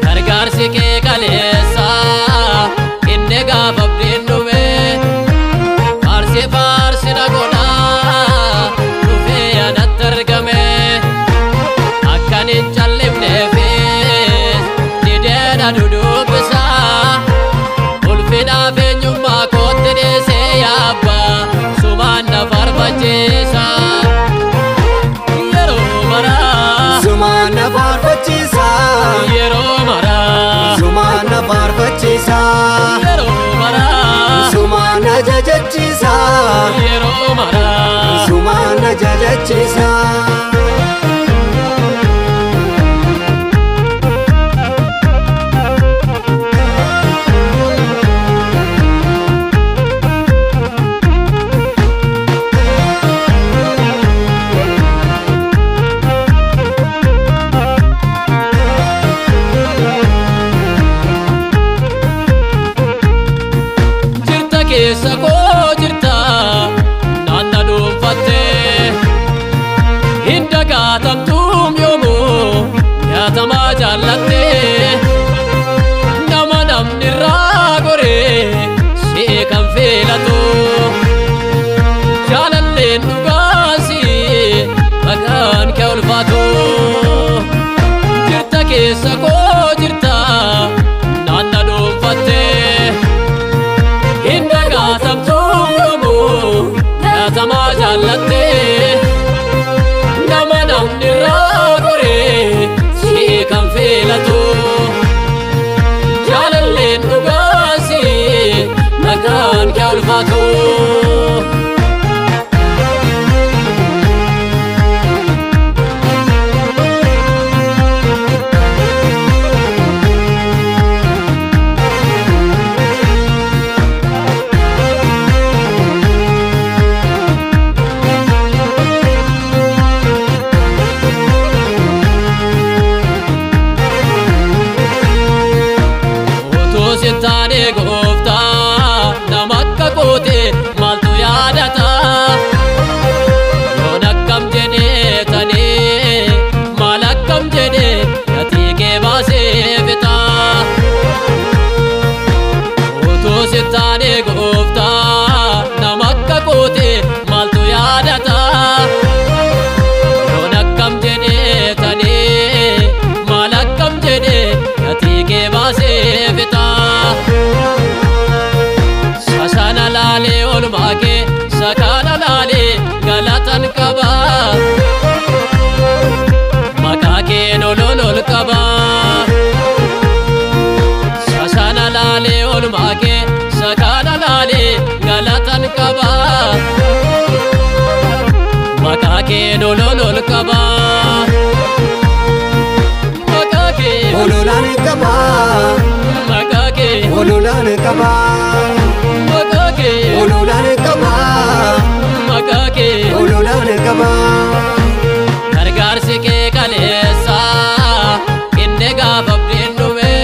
Gargaarsi kee kaleessa inni gaafa abdiin dhume, faarsi faarsi na godhaa dhufee anatti argame. Akkan hin callifneefis didee na dudubbisa, ulfinaaf eenyummaa kootti dhiisee yaabbaa sumaan na faarfachiisa yeroo maraa. Sumaan na faarfachiisa. Yeroo maraa. Sumaan na faarfachiisa. Yeroo maraa. Sumaan na jajachiisa. Yeroo maraa. Sumaan na jajachiisa. Jirta, keessa koo jirta, naanna dhuunfattee hin dagaatamtuum, yoomuu nyaatamaa jaallattee, nama namni irraa goree si'ee kan feelatu, jaalalleen dhugaasi maqaan kee ulfaatu. Jirta, keessa koo jirta, naanna dhuunfattee hin dagaatamtuum, yoomuu nyaatamaa jaallattee, nama namni irraa goree si'ee kan feelatu, jaalalleen dhugaasi maqaan kee ulfaatu. Utuu si taane gooftaa, nama akka kootee maaltu yaadata? Yoon akkam jedhee tanii, maal akkam jedhee gatii kee baasee fixa? Utuu si taane gooftaa, nama akka kootee maaltu yaadata? Yoon akkam jedhee tanii, maal akkam jedhee gatii kee baasee fixa? Sasana laalee olmaa kee, sakana laalee galatan qaba. Maqaa keen ol ol ol qaba. Sasana laalee olmaa kee, sakana laalee galatan qaba. Maqaa keen ol ol ol qaba. Maqaa kee. Ololaan qaba. Maqaa kee. Ololaan qaba. Maqaa kee. Ololaan qaba. Maqaa kee. Ololaan qaba. Gargaarsi kee kaleessa inni gaafa abdiin dhume,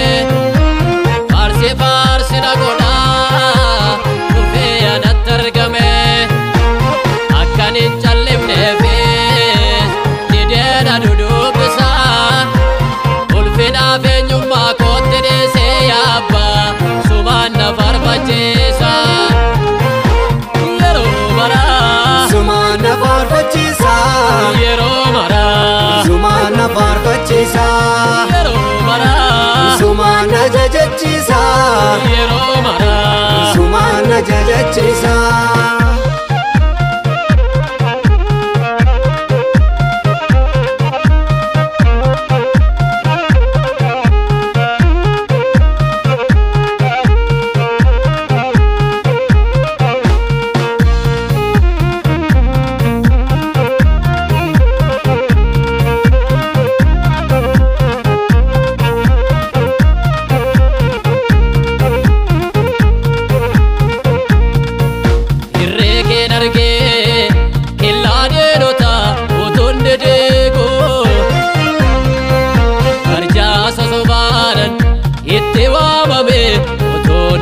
faarsi faarsi na godhaa dhufee anatti argame. Akkan hin callifneefis didee na dudubbisa, ulfinaaf eenyummaa kootti dhiisee yaabbaa sumaan na faarfachiisa yeroo maraa. Sumaan na faarfachiisa. Yeroo maraa. Sumaan na faarfachiisa. Yeroo maraa. Sumaan na jajachiisa. Yeroo maraa. Sumaan na jajachiisa.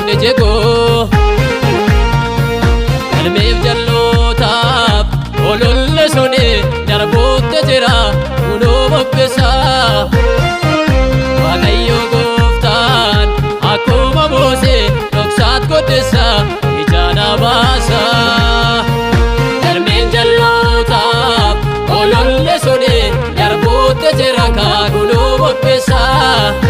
Mukni jiguu. Galmeef jallootaaf ololli suni darbuutti jira kunoo bobbisaa. Waaqayyo gooftaan akkuma Musee dhoksaat guddisa ijaan baasa. Galmeen jallootaaf ololli suni darbuutti jira kunoo bobbisaa.